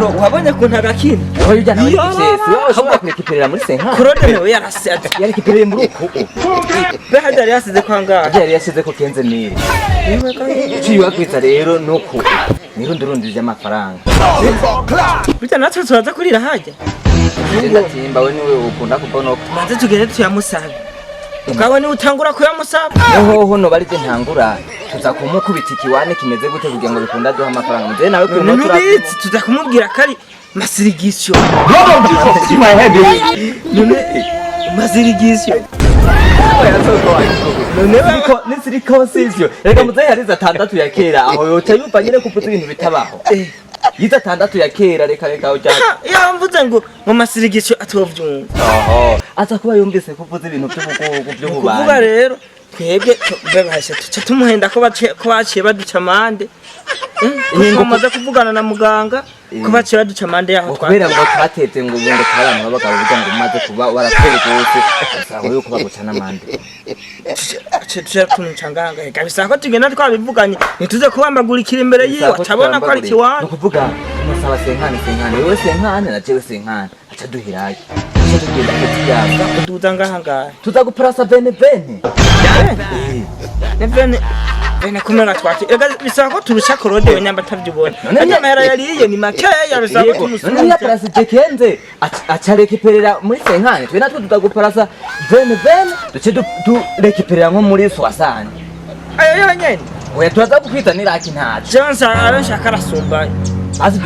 Kuro wabonye kuntu agakina. Oya, ujya nawe Yo! ni wowe ushobora kurekiperera muri cinquante. Claude nawe yarasatse. Yarekipereye muri uku. Be hajya yari yasize kwa ngaha. Ajya yari yasize ko 15 mille. Icyo yubakwitsa rero nuku nirundi rundi ry'amafaranga. Burya natwe turaza kurira hajya. Ndatimba, we niwe ukunda kubonoka. Maze tugende tuyamusabe. Mugabo niwe utangura kuyamusaba. Hoho no barije ntangura, tuza kumukubita ikiwane kimeze gute kugira ngo bikunda duha amafaranga muzehe nawe kuri None note? Nubizi, tuza kumubwira ko ari masirigisyo. Blood of Jesus, see my head. None masirigisyo. None ni circoncision. Reka, muzehe yarize atandatu ya kera, aho yoca yumva nyene kuvuza ibintu bitabaho. Yize atandatu ya kera, reka reka ujya. Yamvuze ngo masirigisyo atovyumva. Oho, aza kuba yumvise kuvuza ibintu by'ubugugu Kuvuga by'ububandi. Rero twebwe bebasha tuca tumuhenda ko baciye baduca amande. Ingo- Tumaze kuvugana na muganga ko baciye baduca amande yaho. Ngo kubera ngo twatetse ngo ubu ngo turi abantu b'abagabo, burya ngo umaze kuba warakora rwose usanga yuko baguca n'amande. Tuca tumuca nganga. Reka, bisaba ko tugenda twabivuganye, ntituze kubambagurikira imbere yiwe atabona ko ari Ni ikiwani. ukuvuga umusaba cinquante cinquante, wewe cinquante na jewe cinquante, aca duhirayo, aca tugenda kutiyaza. Kuduza ngaha ngaha. Tuza guparasa vingt vingt. Ne vingt vingt kumena twati. Reka, bisaba ko turusha Claude we nyamba atavyubona. None Arya amahera yariye ni makeya, bisaba ko Yego, none tumusubiza. niya parasi quinze aca rekiperera muri cinquante, twe natwe tuza guparasa vingt vingt, duce turekiperera nko muri soixante. Ayo yonyene? Oya, turaza gukwita niraki ntaco. Johnson arashaka arasumba. Basi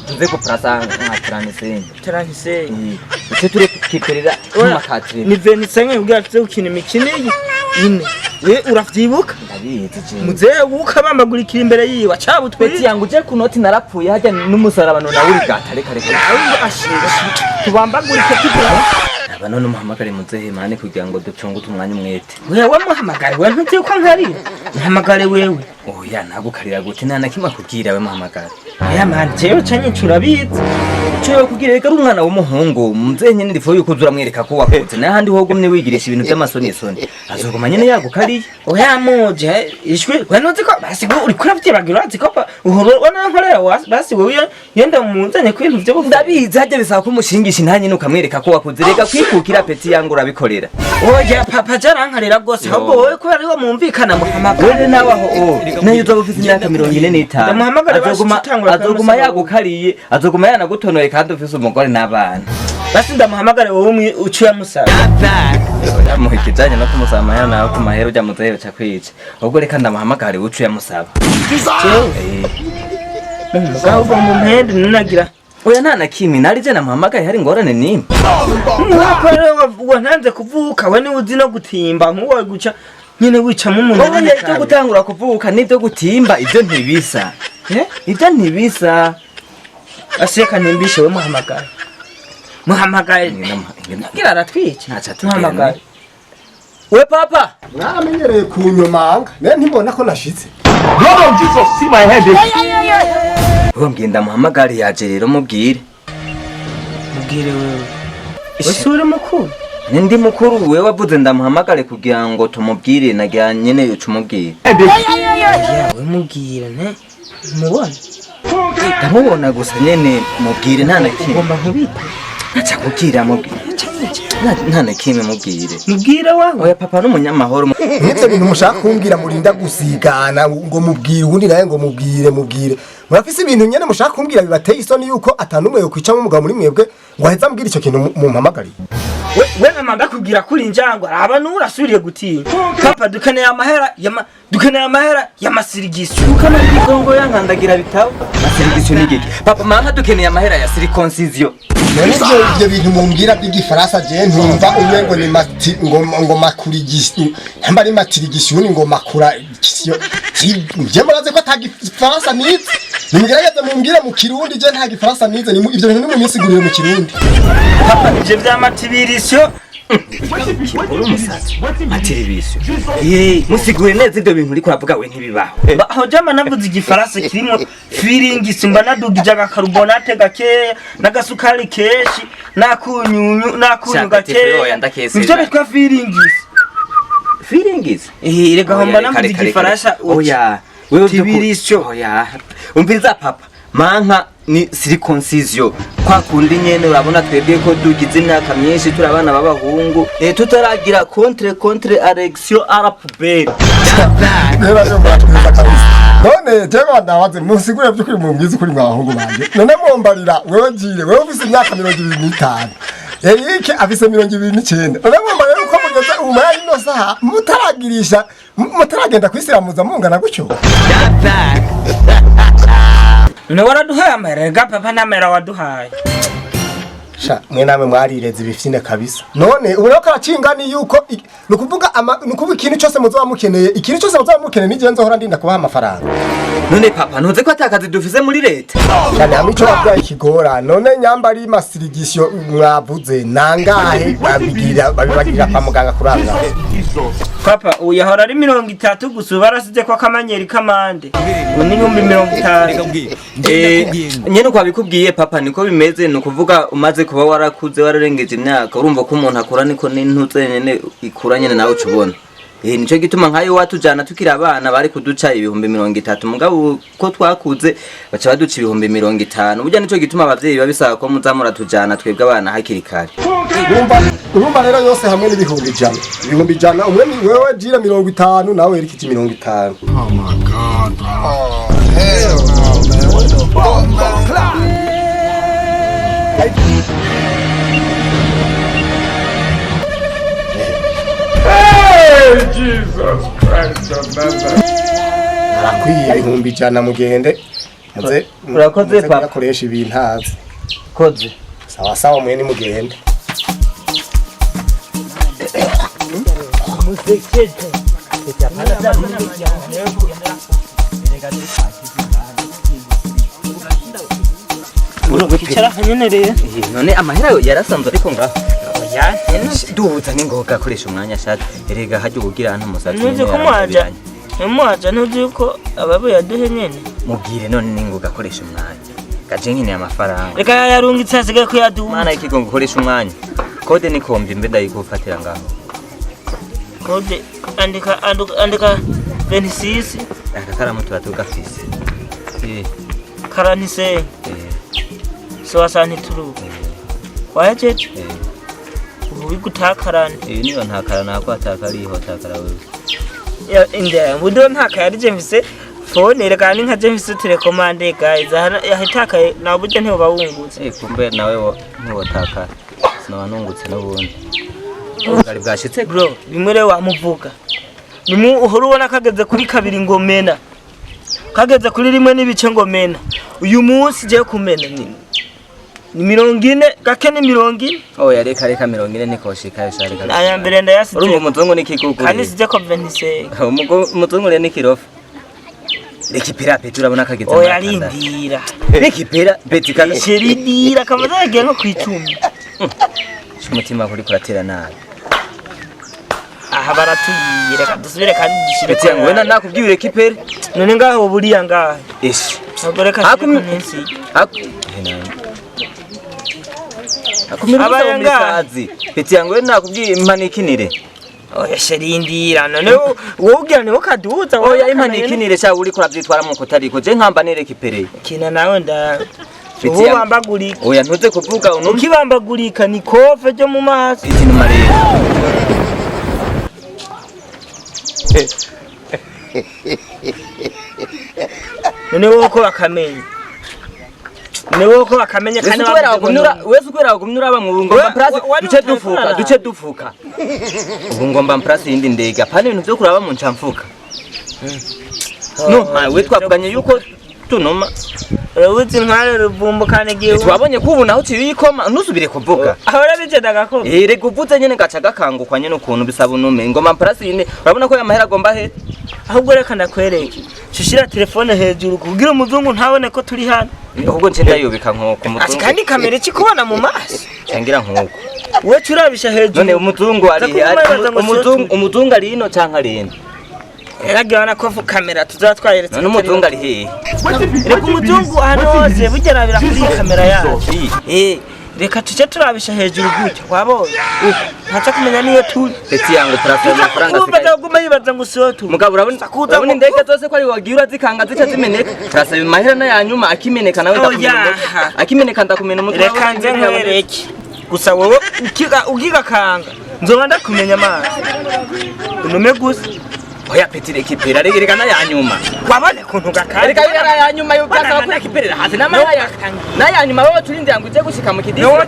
tuze guparasa nka 35. 35. Duce turekiperera nk'amakatire. Ni 25 kugira tuze gukina imikino iyi ine, we uravyibuka? Ndabizi jewe. Muzehe wuka bambagurikira imbere yiwe acabutwe. Petit yangu, uje ku noti narapfuye hajya n'umusaraba none awurigata, reka reka. Ahubwo ashinga tubambagurike tugira. Aba none umuhamagare muzehe mane kugira ngo ducunge umwanya umwete. Wewe muhamagare, we ntuzi ko nkarira, muhamagare wewe. Oya, nagukarira gute? Nta na kimwe akubwira, we muhamagare. Oya mani, jewe ca nyinshi urabizi. Ico yokubwira reka ari umwana w'umuhungu muzehe nyene, ndifo yuko uza uramwereka ko wakutse, n'ahandi hogumye wigirisha ibintu by'amasonisoni azoguma nyene yagukariye. Oya muje ishwi, we ntuzi ko basi uriko uravyibagira, urazi ko uhora ubona nkorera basi wewe iyo ndamuzanye ku bintu vyo Ndabizi, hajya bisaba ko umushingisha inta nyene ukamwereka ko wakuze. Reka kwikukira, petit yangu, urabikorera. Oya papa, jarankarira rwose, ahubwo wowe kubera ariho mwumvikana muhamagare. Wewe nawe aho o nayo uzoba ufise imyaka 45. Ndamuhamagare basi, Azoguma tutangura azoguma kumusaba. yagukariye, azoguma yanagutonoye kandi ufise umugore n'abana. Basi ndamuhamagare wowe uce uyamusaba. Yamuha ikijanye no kumusaba amahera nawe ku mahera ujya muzehe uca kwica. Ubwo reka ndamuhamagare uce uyamusaba. Jewe Eh. mugabo uva mu mpende ninagira. Oya, nta na kimwe, nari je namuhamagaye hari ingorane nimwe. Nk'uko rero wantanze kuvuka, we niwe uzi no gutimba nk'uwo guca nyine wicamo umuntu. Oya, ibyo gutangura kuvuka n'ibyo gutimba ibyo ntibisa. Eh? Ibyo ntibisa. Aseka ntimbishe, we muhamagare, muhamagare. Ngira aratwica. Ntaco atubwira. Muhamagare. We papa. Mwaramenyereye kunyomanga naye ntibona ko nashitse. Blood of Jesus, see my head. Wewe mbwiye ndamuhamagare, yaje rero, mubwire. Mubwire wewe, wese uri mukuru. Ndi mukuru, wewe wavuze ndamuhamagare kugira ngo tumubwire, nagira nyene uca umubwire. Yawe mubwire ne mubona. Ndamubona gusa nyene, mubwire nta na kimwe. Ugomba nkubita. Ntaca kubwira, mubwire nta na kimwe, mubwire. Mubwire wawe. Oya, papa n'umunyamahoro. Nk'ivyo bintu mushaka kumbwira murinda gusigana ngo mubwire uwundi nawe ngo mubwire mubwire, murafise ibintu nyene mushaka kumbwira bibateye isoni yuko atanumwe yokwicamo umugabo muri mwebwe ngo aheze ambwire ico kintu mumpamagariye. We mama, ndakubwira kuri injangwa, raba n'urasubiriye gutinya. Papa, dukeneye amahera yama, dukeneye amahera y'amasirigisyo. Ukana igongo yankandagira bitabo. Masirigisyo ni igiki papa? Mama, dukeneye amahera ya circoncision. None ivyo bintu mumbwira by'igifaransa je ntumva, umwe ngo ni mati ngo makurigisi, ntamba ari matirigisi, uwundi ngo makura kisyo. Je muraze ko ata gifaransa nize, nimugerageze mumbwire mu Kirundi. Je nta gifaransa nize, ivyo bintu nimuminsigurire mu Kirundi. Papa, ivyo vy'amatibirisyo. Uri umusazi, matiribisyo. Musigure neza ibyo bintu uriko uravuga we, ntibibaho. Aho jama navuze igifaransa kirimo firingisi, mba nadugije agakarbonate gakeya n'agasukari kenshi n'akunyunyu n'akunyu Shaka ati, gakeya. oya, ndakesera. Nivyo bitwa firingisi. Feelings. Eh, reka aho mba Oya, navuze reka, reka, igifaransa. reka. Oya, wewe Tibirisyo. Oya, umviriza papa, manka. Ni circoncision kwa kundi nyene. Urabona twebwe ko dugize imyaka myinshi turi abana b'abahungu, tutaragira contre érection à la poubelle. Rero rero muratwiza kabisa. None jewe ndabaze, musigure by'ukuri, mumbwize ukuri, mwabahungu banje. None mumbarira, wewe Jire, wewe ufise imyaka 25, Eric afise 29, none mumbarira yuko mugeze ubu muri ino saha mutaragirisha, mutaragenda kwisiramuza mungana gutyo? None waraduhaye amahera ga papa? Nta waduhaye. Sha, mwe namwe mwarireze ibifyine kabisa. None ubu rero karacinga ni yuko nukuvuga nukuvuga ikintu cyose muzoba mukeneye, ikintu cyose muzoba mukeneye, nije nzohora ndinda kubaha amafaranga. None papa, ntuzi ko atakazi dufise muri leta? Cyane hamwe ico wabyaye ikigora. None nyamba ari masirigisyo mwavuze, nangahe babigira, babibagira kwa muganga kuranga? Papa, ubu yahora ari 30 gusa, ubu barasize ko akamanyeri k'amande, ubu ni 50,000. Nyene uko wabikubwiye papa niko bimeze. Ni ukuvuga umaze kuba warakuze, wararengeje imyaka, urumva ko umuntu akura niko n'intuze nyene ikura nyene, nawe uca ubona. Nico gituma nkayo watujana tukiri abana bari kuduca 30,000, mugabo ko twakuze baca baduca 50,000. Burya nico gituma abavyeyi babisaba ko muza muratujana twebwe abana hakiri kare. Urumva rero yose hamwe n'100,000, 100,000 umwe ni wewe Jira 50, nawe Eric 50. Oh my God, bro. Oh, hell no, man. What the fuck? Hey, Jesus Christ of Nazareth. Arakwiye 100,000, mugende muze. Urakoze, muze papa. Kuyakoresha ibintazi. Koze. Sawa sawa, mwe ni mugende. Icara nyene rero. None amahera yarasanzwe ariko ngaho? Oya. Duhuza n'ingoga, akoresha umwanya shati. Erega hajya ubugira ntumusatsi. Ntuzi ko mwaja mwaja, ntuzi yuko ababo yaduhe nyene. Mubwire none n'ingoga, akoresha umwanya gaje, nkeneye amafaranga. Reka yayarungitse, hasigaye ko yaduha. Mana y'ikigongo, ukoresha umwanya. Code ni kombi mbe ndayigufatira ngaho. Code andika, andika 26. Aka karamu tuba tugafise. 45 soixante-trois wahejeje. Ubu bigutakarane. Iyi niyo ntakara nako atakariho atakara wewe. Inde budo ntakaye ari je mfise phone, reka ni nka je mfise télécommande guys yahitakaye na burya ntiwoba wungutse. Kumbe nawe wo ntiwotakara, sinaba nungutse n'ubundi ubugari bwashitse. Bro, bimwe rero wamuvuga nimwe uhora ubona kageze kuri kabiri ngo mena, kageze kuri rimwe n'ibice ngo mena. Uyu munsi je kumena ni 40 gake, ni 40. Oya, reka reka, 40 nikoshika sha, reka. Aya mbere ndayasize. Urumva umuzungu ni kigugu. Kandi sije ko 25. Umuzungu rero ni kirofa. Reka ipera peti, urabona kageze muri Oya. atandatu. Rindira. Reka ipera peti kane. Sherindira kamaze yagiye nko kw'icumi. Umutima kuri kuratera nabi. Aha baratuyiye, reka dusubire kandi dushire. Peti yangu wena nakubwiye ureka ipera. None ngaho buriya ngahe? Ishi. Ntabwo reka Hakum- shire ku minsi. Akumira Abaye muri ngahe? sazi. Peti yangu wena nakubwiye impanikinire. Oya sherindira, none wowe ugira niwo kaduza. Oya, impanikinire sha, uri kuravyitwara mu kutariko je nkamba nereka ipereye. Kina nawe nda Peti ubu yangu- bambagurika. Oya, ntuze kuvuga unumve. Ukibambagurika ni kofe ryo mu maso. Peti numa rero. None wowe ko bakamenya, none wowe ko bakamenya kandi Wese kubera bavuze ngo wagumye wese kubera wagumye uraba mu ngomba mprasi wari duce utari dufuka kurara. Duce dufuka ubu ngomba mprasi yindi ndege, apana ibintu vyo kuraba mu ncamfuka. No ma we twavuganye yuko tunoma. Urabuze intware ruvumbukana igihe Twabonye ko ubu naho kibikoma, ntusubire kuvuga. Ahora bijenda gakoma. Rega uvuze nyene gaca gakangukwa nyene ukuntu bisaba unume ngoma mprasi yindi, urabona ko yamahera agomba he. Ahubwo reka ndakwereke, shushira telefone hejuru kugira umuzungu ntabone ko turi hano. Ahubwo nce ndayubika nkoko Ati umuzungu. kandi kamera ikikubona mu maso. Cangira nkoko. Wowe curabisha hejuru. None umuzungu ari Nza kumubaza ngo umuzungu siyo. Umuzungu ari ino canke ari ino? Yaragira ko kamera tuzaba twayeretse. None umuzungu ari hehe? Reka umuzungu ahantu hose burya arabira kuri iyi kamera yacu. Iyi. Reka tuje turabisha hejuru gutya, wabonye ntaza kumenya niyo turi. Petit yangu, turasaba amafaranga Urumva asigaye. aguma yibaza ngo siyo turi. Mugabo urabona, Kuza urabona indege zose ko ari wagiye urazikanga zica zimeneka. Turasaba amahera n'ayanyuma akimeneka nawe ndakumena Oya. umutwe. Akimeneka ndakumena umutwe. Reka nze nkwereke gusa, wowe ukigakanga nzoba ndakumenya amaso unume gusa. Oya petit, rekipera, reka n'ayanyuma. Wabone ukuntu gakanga. Reka n'ayanyuma yo byasaba ko rekiperera hasi n'amahera ya n'ayanyuma wowe turindira ngo uje gushika mu kidisi. Niwowe.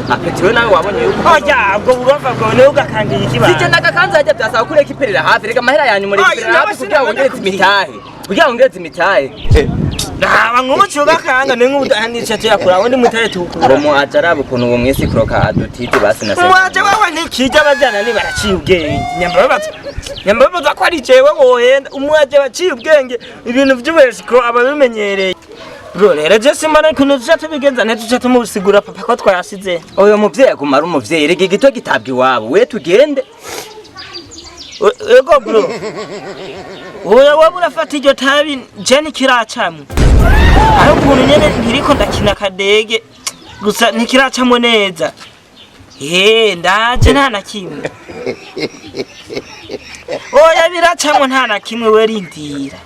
Ah petit, we nawe wabonye yuko Oya, ubwo bubafa bwawe niwe ugakangiye ikibanza. Sije nagakanze hajya, byasaba ko rekiperera hafi. Reka amahera yanyuma rekiperera Oya, hafi kugira nawe wongereze imitahe. Kugira wongereze imitahe. Raba nk'umuci ugakanga ni nk'ubudahanisha tuyakura undi mutare tuwukura. Ngo mu ajaraba ukuntu uwo mwisi kuroka adutite basi na se. Umwaje wawe ntikijya abajyana ni baraciye ubwenge, nyambabaza ko ari jewe wohenda umwaje baciye ubwenge, ibintu by'ubesiko ababimenyereye. Bro, rero je simbona ukuntu tuca tubigenza, ntituca tumusigura papa ko twayasize. Oyo muvyeyi aguma ari umuvyeyi, reka igito gitabwa iwabo, we tugende. Ego bro, wowe waba urafata iryo tabi, je ntikiracamwe, aho ukuntu nyene ntiriko ndakina akadege gusa ntikiracamwe neza. He, ndaje, nta na kimwe. Oya, biracamwe, nta na kimwe, we rindira.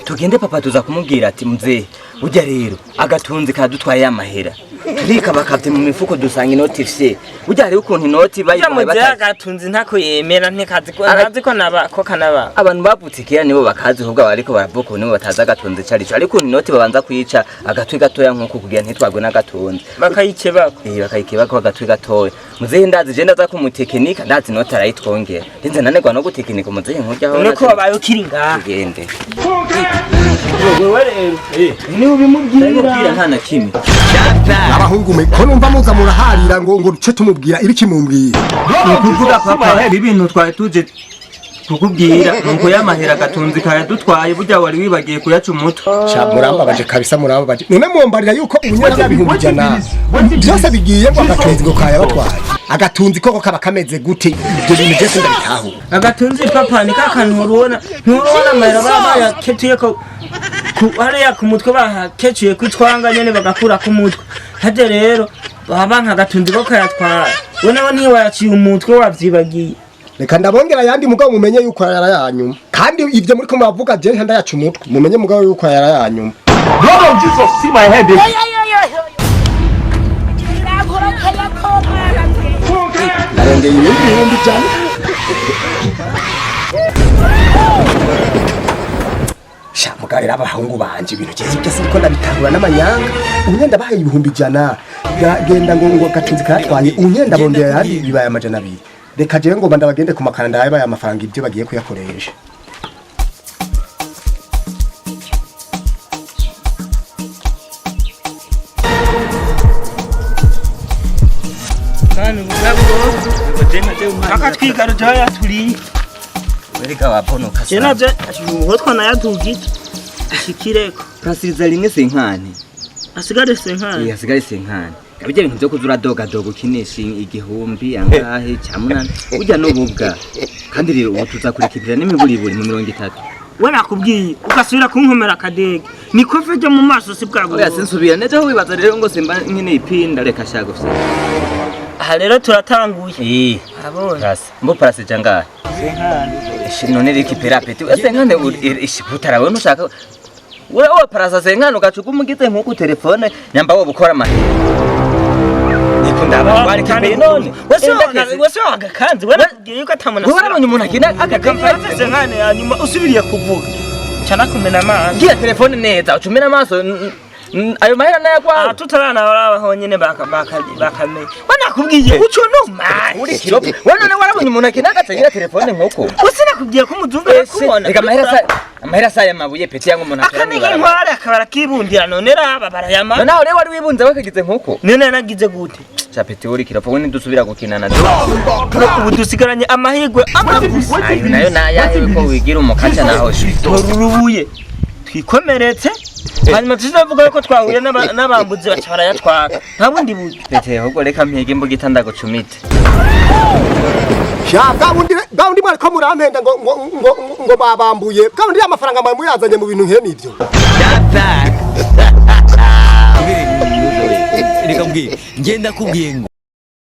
Tugende papa, tuza kumubwira ati mzee, burya rero agatunzi kadutwaye amahera, turika bakavye mu mifuko dusanga inoti fye. Burya hariho ukuntu inoti Burya bayibaye muzehe batazi. agatunzi ntako yemera, ntikazi ko ntazi ko naba ko kanaba. Abantu bavutse kera nibo bakazi, ahubwo abariko baravuka ubu nibo batazi agatunzi ico arico. Ariko ukuntu inoti babanza kuyica agatwi gatoya nkuko kugira ntitwagwe n'agatunzi. Bakayikebako. Eh, bakayikebako agatwi gatoya. Muzehe ndazi je ndaza kumutekinika, ndazi inoti arayitwongera. Ndinze nanegwa no gutekinika umuzehe nkurya aho. None ko wabaye ukiri ngaha? Tugende. Wewe rero niwe ubimubwira. Ndabimubwira nta na kimwe. Abahungu mwe, ko numva muza muraharira ngo duce tumubwira ibiki mumbwira? Ni ukuvuga papa, ibi bintu twari tuje kukubwira nuko yamahera agatunzi kayadutwaye, burya wari wibagiye kuyaca umutwe. Sha, murambabaje kabisa, murambabaje. None mwombarira yuko ubunyana 100,000 byose bigiye ngo agatunzi ngo kayabatwaye? Agatunzi koko kaba kameze gute? Ibyo bintu byose ndabitahura. Agatunzi papa ni kakantu nturubona, nturubona amahera baba bayaketuye ko hariya ku mutwe, bahakecuye ku twanga nyene bagakura ku mutwe hajya. Rero baba nk'agatunzi ko kayatwara, we nawe ntiwayaciye umutwe wavyibagiye. Reka ndabongera ayandi, mugabo mumenye yuko yara yanyuma. Kandi ivyo muri ko muravuga je ntandayaca umutwe, mumenye mugabo yuko yara yanyuma. Blood of Jesus, see my head. Narongeye ibindi 100,000. Sha mugabo rero, abahungu banje, ibintu byose byose ndiko ndabitahura n'amanyanga. Ubu ndabahaye 100,000, genda ngo gatunzi kayatwaye. Ubu ndabongera ayandi, bibaye 200. Reka jewe ngomba ndabagende ku makara, ndabaye amafaranga ibyo bagiye kuyakoresha. Akatwigarujeho yaturiye. Wereka waponoka. Je navyo uwo twanayadugije ashikireko. Prasiriza rimwe senkani. Asigare senkani. Eh, hasigaye senkani. Kabijya ibintu byo kuza uradogadoga ukinisha igihumbi angahe cya munani, burya n'ububwa. Kandi rero ubu tuzakurikirira n'imiburiburi mu 30. We nakubwiye ugasubira kunkomera akadege nikofe ryo mu maso si bwa Oya, burundu. sinsubira nejo. Aho wibaza rero ngo simba nkeneye ipinda, reka shaka gufye. Aha rero turatanguye. Eh. Abonye. Prasi mbo prasi jangahe? Ishi none rikipera peti senkane ishiputara wewe ntushaka wewe parasa senkane ugacuka umugize nkuku telefone nyamba wo bukora amahera. Nikunda abantu bari kipera none. Wese wagakanze, we nakubwiye yuko atamuna. Wewe warabonye umuntu akina Akakamfata senkane ya nyuma usubiriye kuvuga cana kumena amaso. Gira telefone neza ucumena amaso ayo mahera nayagwawe. Aha tutarana baraba honyene bakamenya, we nakubwiye uco numa. Uri kiropo wewe, none warabonye umuntu akina agacengira telefone nkuko? Wese nakubwiye ko umuzungu arakubona. Reka amahera sa yamabuye peti yangu umuntu atora Akamenya mw'ibarabara. inkware akaba arakibundira, none raba barayama. None aho rero wari wibunze wakagize nkuko? None nagize gute? Cha peti uri kiropo we, ntidusubira gukinana. Ubu dusigaranye amahirwe amwe gusa. Ayo nayo nayahewe ko wigira umukaca naho shi. Tora urubuye twikomeretse. Hanyuma tuzavuga yuko twahuye n'abambuzi baca barayatwara, nta bundi buryo. Pete, ahubwo reka mpige imbugita ndagucumite. Sha, bwa bundi mwariko murampenda ngo babambuye. Bwa bundi amafaranga mwawe muyazanye mu bintu nkene ivyo. Reka mbwire, ngenda kubwiye ngo